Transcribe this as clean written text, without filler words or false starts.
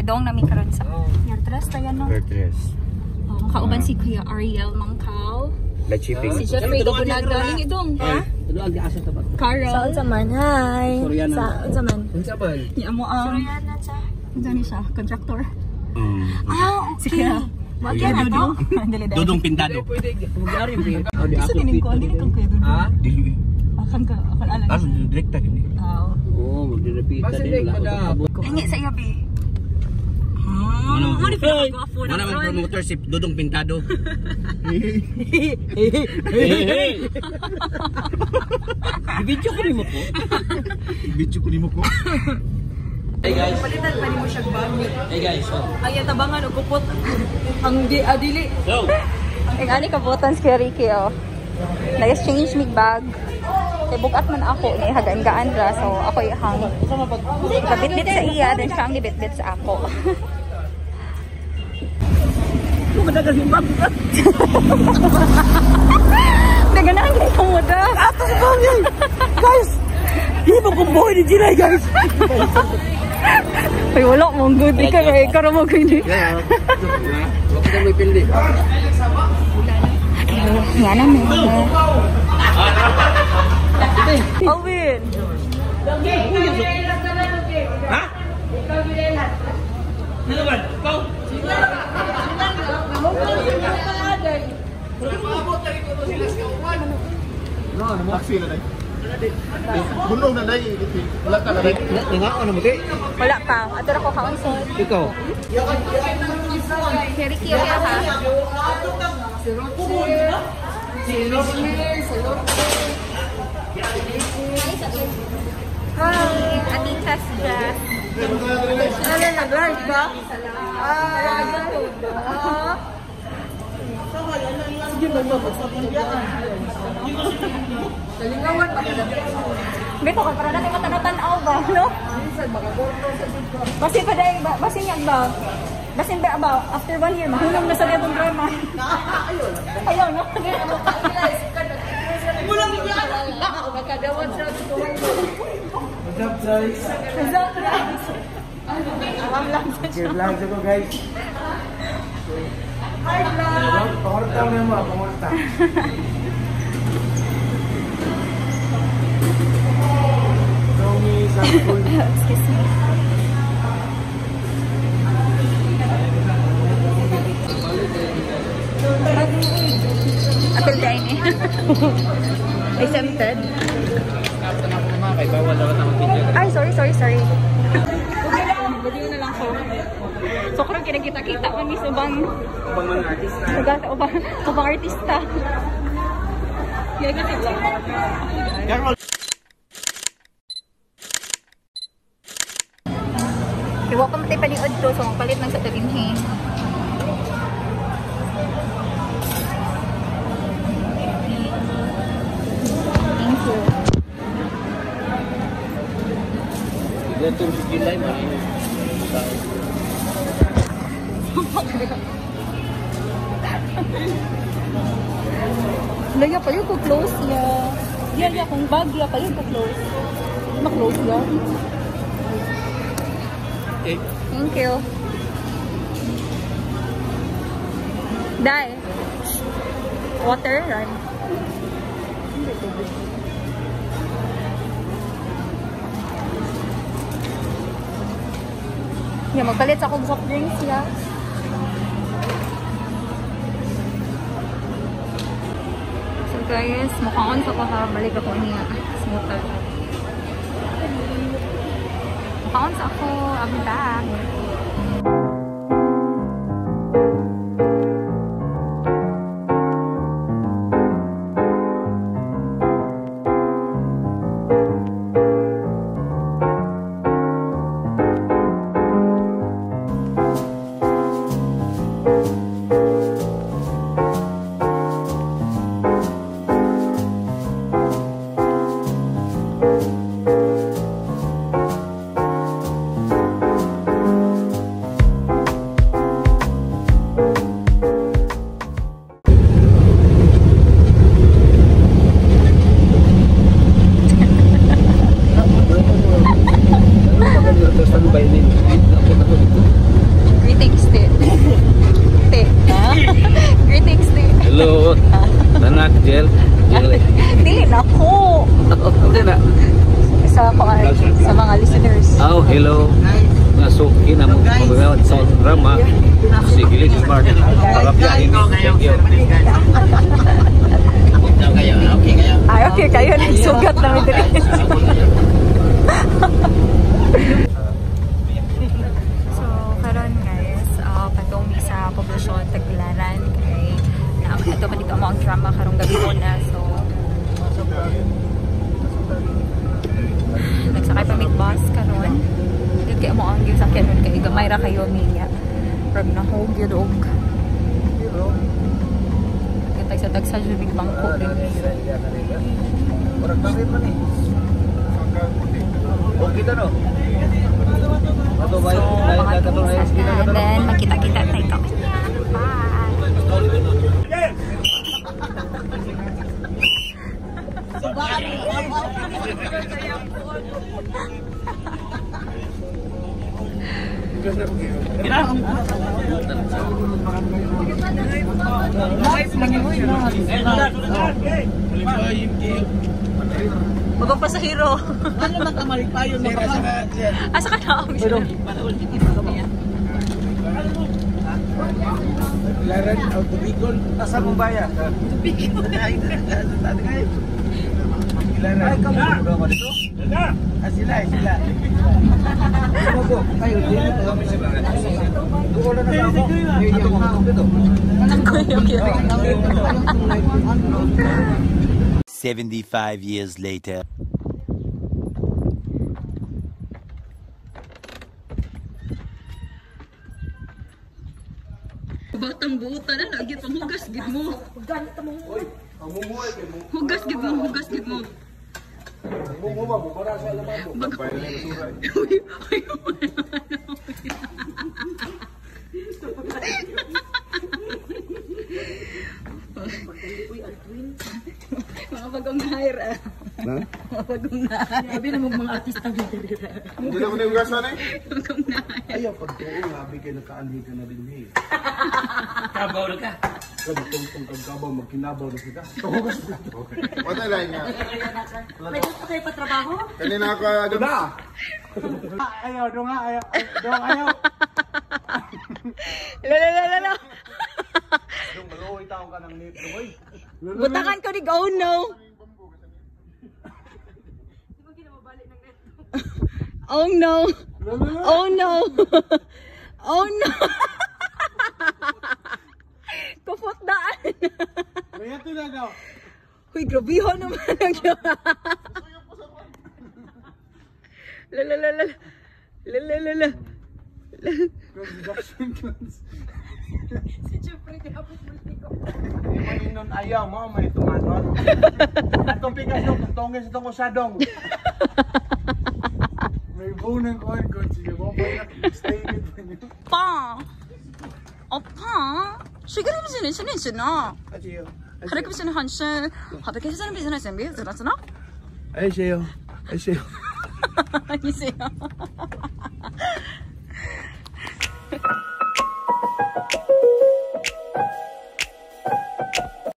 Dong nami karon sa Yertres tayo no. Yertres. Oh, kauban si Kuya Ariel Mangkaw. Light shipping. Si Jeffrey Gabunaga. Ini dong. Ha? Carol. Sa unsa man, hi. Soriana. Sa unsa man. Unsa man? Niya mo ang unsa ni siya? Contractor. Ah, Si Kuya. Wag na to. Dali dali. Dodong Pintado. Pwede mag-ari. Isa dining ko, dili kang Kuya Dudong. Ha? Dili. Akan ka, akan alam. Ah, direkta gini. Ah. Oo, magdirepita din wala. Hingi sa iya be. Ah, mo ni pinakagwapo na Mana man karon. promoter si Dodong Pintado. Hey, hey. Video ko nimo ko. Video ko nimo ko. Hey guys. Palitan pa nimo siya bag. Hey guys. Oh. Ay, tabangan og kupot. Ang di adili. Go. Ang ani kabutan si Kuya Ricky oh. Na-exchange mig bag. Kay bugat man ako ni hagaan-gaan ra, so ako ihang kabitbit sa iya then siya ang gibitbit sa ako. Naganahan gid ko mo da. Ato sa bangay. Guys. Di mo kong buhay ni Jinay, guys. Ay wala mo good ikaw eh karon mo gini. Yeah. Wag ka may pili. Nga na mo. Alvin. Ha? Ano ba? Ikaw? Taxi na day. Gunong na day. Wala ka na day. Nangaon na mo kay? Wala pa. Ato ra ko kaon. Ikaw. Kuya Ricky, okay ha? Hi, Atitas Jazz. Ano nag-live ka? Ah. Bito ka para natin matanaw-tanaw ba, no? Basin pa dahil ba, basin yan ba? Basin ba ba? After one year, mahulog na sa itong drama. Ayaw, no? What's up, guys? What's up, guys? Awam lang sa Okay, vlog ko, guys. Hi, vlog! Pangulta mo na mo, pangulta. Excuse me. Apel dahil eh. Exempted. Ay, sorry, sorry, sorry. Video na lang ko. So, karon kinakita-kita man ni sa ubang Ubang mga artista. Ubang artista. Yeah, kasi vlog. Kaya wa pa matay paniod to, so magpalit lang sa talinhin. Thank you. Ito si Jinay man. Laya pa ko close ya. Ya ya kung bag ya pa ko close. Ma-close ya. Okay. Thank you. Dai. Water run. Ya, magpalit sa akong soft drinks ya. So guys, mukhaon sa ko ha. Balik ako niya. Smoother. Mukhaon sa ako. I'll be back. Ako. Hindi na. Sa sa mga listeners. Oh, hello. Mga suki na mo pagawad sa drama. Si Gilig Smart. Parapya ini. Thank you. Ay, okay kayo. Nagsugat namin diri. So, karon guys, patong mi sa poblasyon Tagbilaran kay na ito pa dito ang drama karong gabi na. So, nagsakay pa mig bus karon. Dito kay mo ang gisakyan nun kay gamay ra kayo minya. Rag nahog yun og tagsa-tagsa jud mig bangko din. Okay ta no. So, mga tumisan na. And then, magkita-kita tayo kanya. Bye! Bagong pasahero. Ano man ka malipayon na ba? Asa ka na? Laran o Tubicol. Asa mong baya? Tubicol. Ay, kamo ba dito? Ah, sila, sila. Kayo, dito kami sila. Doon na ako. Dito. 75 years later. Batang buta na, lagi pang hugas gid mo. Hugas gid mo, hugas gid mo. Uy, uy, uy. Mga bagong hire ah. Mga bagong na-hire. Sabi na mga artista dito. Hindi na ko na eh. Bagong na-hire. Ayaw, pagtuong, habi kayo nakaanhi ka na rin eh. Kabaw na ka. Kagtungtong kagkabaw, magkinabaw na sila. Wala lang nga. May gusto kayo patrabaho? Kanina ako Adam. Ayaw, dong nga, ayaw. Dong, ayaw. La la la la la. Dong, maluoy taong ka ng nito, oy. Butakan ko ni go no. Oh no. Oh no. Oh no. Kupot daan. Kaya na daw. Huy, grabiho naman ang La la la la. La la la la. Si Jeffrey, kapit mo. Di man inon ayaw mo, may tumanon. Atong pikas yung tungtongin sa itong usadong. May bonang on ko. Sige, mo pa na stay with niyo. 오빠. 오빠. 谁跟你们是认识呢？还跟不是很深，好的，开始比赛准备怎么怎么？ Ay, siyo. Ay, siyo. 你谁啊？